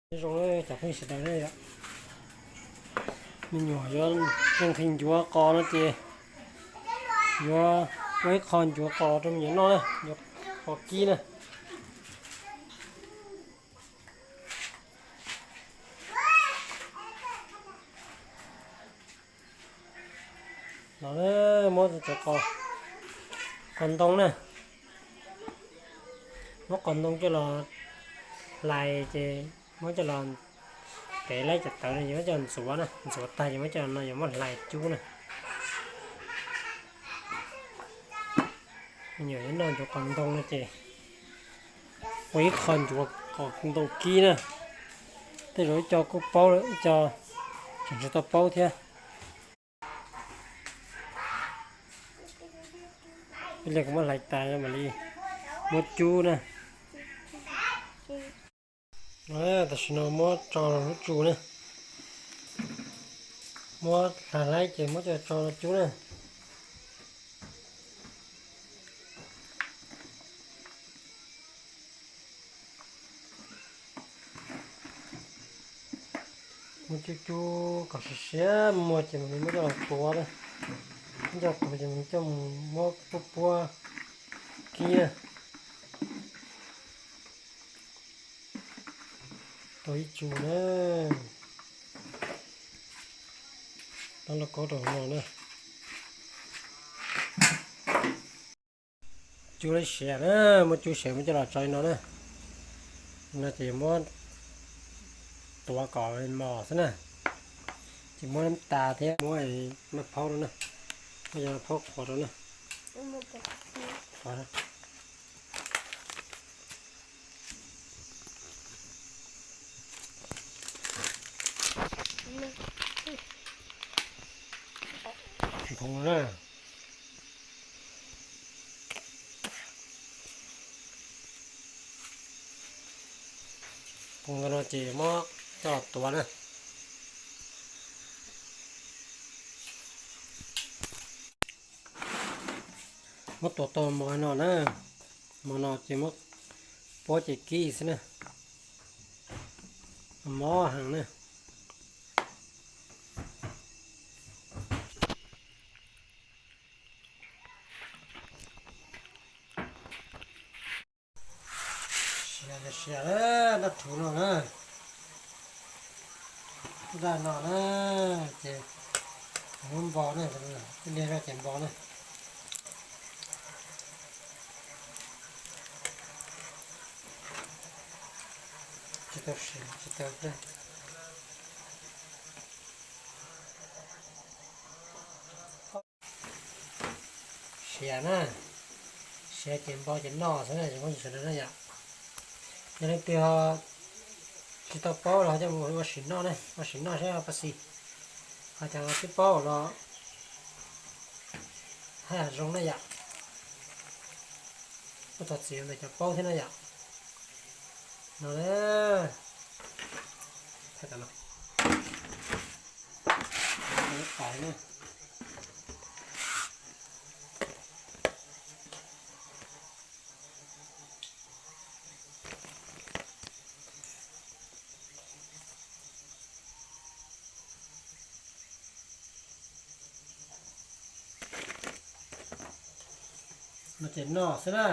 Nyob zoo cov phooj ywg sawv daws na yom, me nyuam yuav nqhis ncuav qos no ces yuav ua ib qho ncuav qos rau me nyuam noj na, ncuav qos kib na. Los muab cov qos, qos ntoo na, muab qos ntoo coj los hlais ces muab coj los, kev laib cov tawv no yuav coj ntxuav na, ntxuav tag ces muab coj no yuav muab hlais cub na. Me nyuam yuav noj ncuav qos ntoo no ces ua ib qho ncuav qos ntoo kib na. Tej zaum ib co kuj paub lawm, ib co tseem tsis tau paub thiab. Ib pliag kuv muab hlais tas mam li muab cub na. Tam sim no muab tso lub tsu na, muab hlais hlais ces muab coj tso cub na. Muab cub cub kom siav siav muag ces mam li muab coj los tuav na. Muab coj tuav ces mam li coj mus muab puab puab kib na. Tau ib tsu na. Tau lauj kaub rau hauv no na. Cub siav na, muab cub siav muab coj los tso li no na. No ces muab tuav kom mos xwb na. Ces muab nab tas thiab muab maj phaub rau na, muab cov maj phaub qhuav rau na. Nphoo na. Nphoo no ces muab coj los tuav na. Muab tuav tau mos no na, mos no ces muab puab ces kib xwb na, mob heev na. Siav, siav, noj rhuv no na, noj no na, ces muab npo na, ib pliag zoj ces npo na. Tsis tau siav, tsis tau pliag. Siav na, siav ces npo ces noj xwb na, tsis muaj tsis sawv daws na yom. Yog leej twg ho tsis tau paub los ho coj mus ua sim noj ne, ua sim noj saib puas xis. Ho cov twb paub los haj yam zoo na yom. Muab thov txim ntawm cov paub thiab na yom. No na, thaij tas no. No ces noj xwb na.